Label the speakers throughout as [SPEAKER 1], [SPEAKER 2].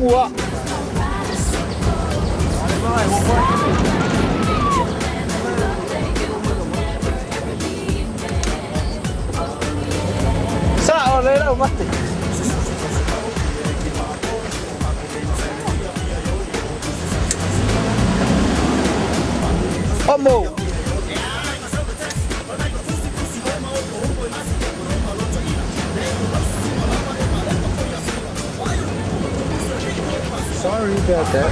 [SPEAKER 1] Tumua. Sa'o le lau mate. Omo. Sorry about that.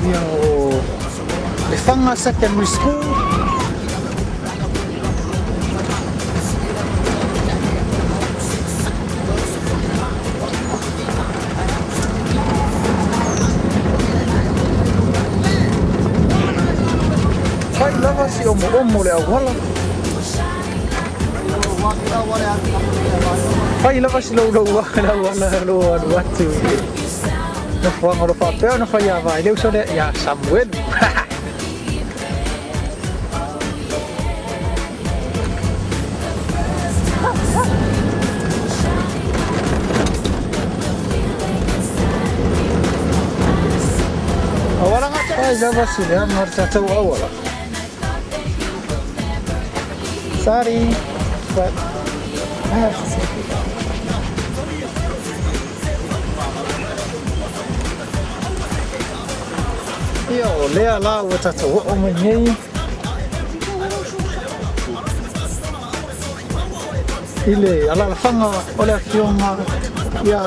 [SPEAKER 1] Ia o Lefaga Secondary School. Fai lava si omoomo le auala. Fai lava si louloua le auala o lo o alu atu i le nofoaga o lo o faapea ona fai ava ai le uso lea ia Samuelu. Fai lava si leaga o le tatou auala. Sorry, but I have to take it. Ia, o lea la ua tatou oo mai nei i le alalafaga o le afioga ia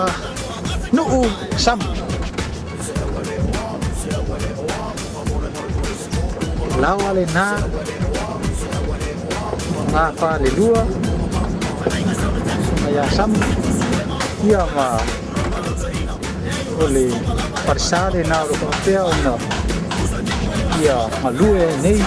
[SPEAKER 1] Nuu Samu. Lawa lena ngā falelua susuga ia Samu ia ma o le falesa lena o lo o faapea ona ia galue ai nei.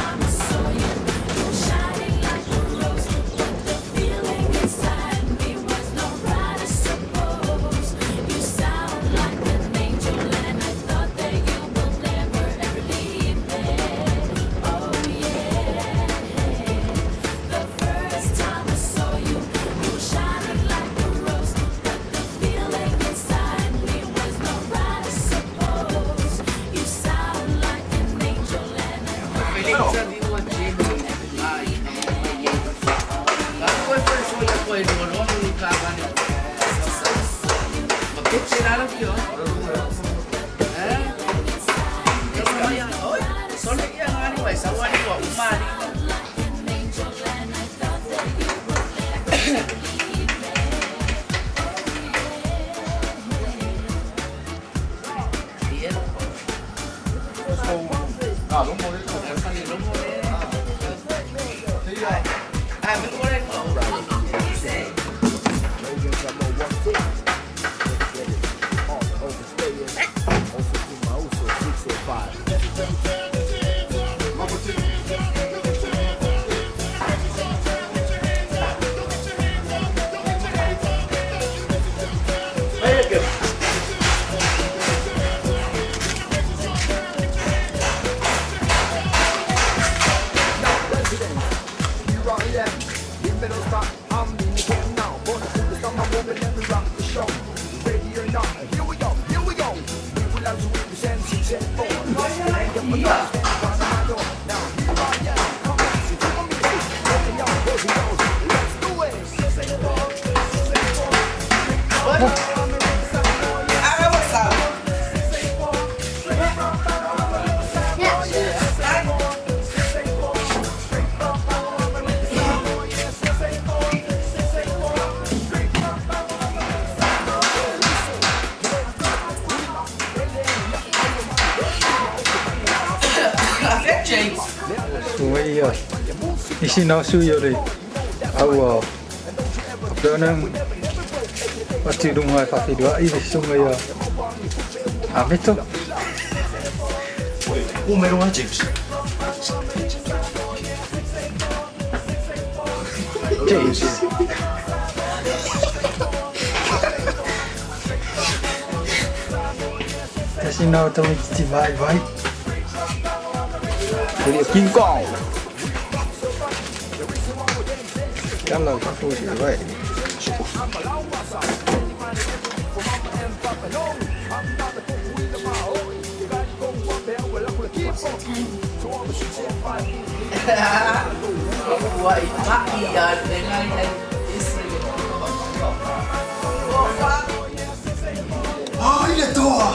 [SPEAKER 1] Sui ia nisi na o sui o le au a faapea ona atu i luga e faafeiloai le susuga ia Ameto.
[SPEAKER 2] James.
[SPEAKER 1] James. Tasi na o tamaitiiti vaivai.
[SPEAKER 2] E le o King Kong.
[SPEAKER 1] Tala o faafosi vai.
[SPEAKER 3] Ai le toa!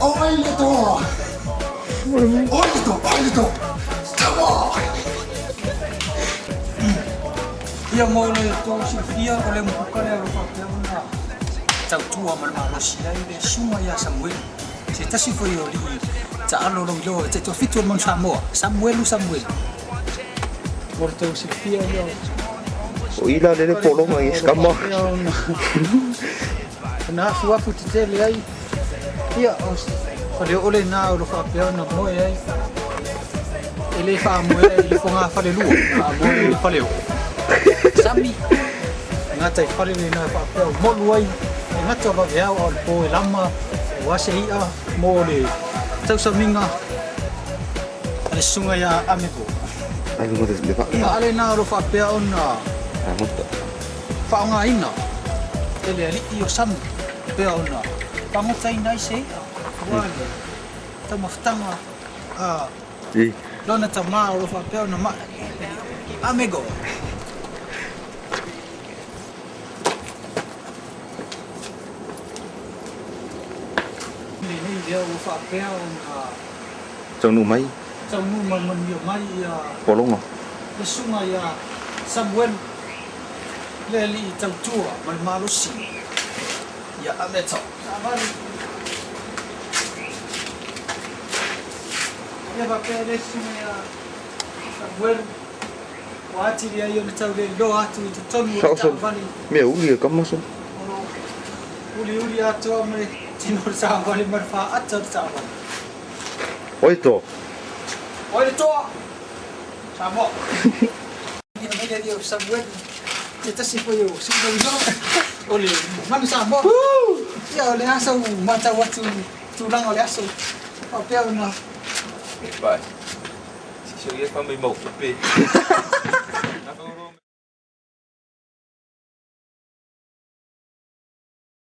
[SPEAKER 3] Ai le toa! Ai le toa! Ai le toa! Tama!
[SPEAKER 1] Ia mo le tou silafia o le mukuka lea o lo o faapea ona tautua ma le malosi ai le susuga ia Samuelu, se tasi foi o alii taalo lauiloa e taitoafitu o le Manu Samoa, Samuelu Samuelu. Mo le tou silafia ia
[SPEAKER 2] O i la lele pologa i
[SPEAKER 1] o lo o
[SPEAKER 2] skama.
[SPEAKER 1] faapea ona ona afuafu tetele ai ia o faleoo lena o lo o faapea ona moe ai e le faamoe ai i le fogafalelua, faamoe i le faleoo. Sami, e gata i fale lena e faapea o molu ai, e gata o vaveao a o le po e lama, aua se i'a mo le tausamiga a le susuga ia Amego.
[SPEAKER 2] Ai lunga le va.
[SPEAKER 1] A lena o lo o faapea ona
[SPEAKER 2] Agota.
[SPEAKER 1] faaaogaina e le alii o Sami pea ona fagotaina ai se i'a aua le taumafataga a
[SPEAKER 2] I.
[SPEAKER 1] lona tamā o lo o faapea ona ma'i Amego. Lenei lea ua faapea ona
[SPEAKER 2] Taunuu mai.
[SPEAKER 1] taunuu ma le manuia mai ia
[SPEAKER 2] Pologa.
[SPEAKER 1] le susuga ia Samuelu le alii tautua ma le malosi ia Ameto. Savali. Ia faapea le susuga ia Samuelu ua atili ai ona tauleiloa atu i totonu o le
[SPEAKER 2] Sao so.
[SPEAKER 1] taavale.
[SPEAKER 2] Mea uli e kama so.
[SPEAKER 1] O lo uliuli atoa ma le tino o le taavale ma le faata o le taavale.
[SPEAKER 2] Oi to.
[SPEAKER 1] Oi le toa! Samoa! Ia mai le alii o Samuelu se tasi foi o sui lauiloa o le Manu Samoa. Ia o le aso ua matau atu tulaga o le aso faapea ona
[SPEAKER 4] Vai. Se eu ia para meu irmão, pe.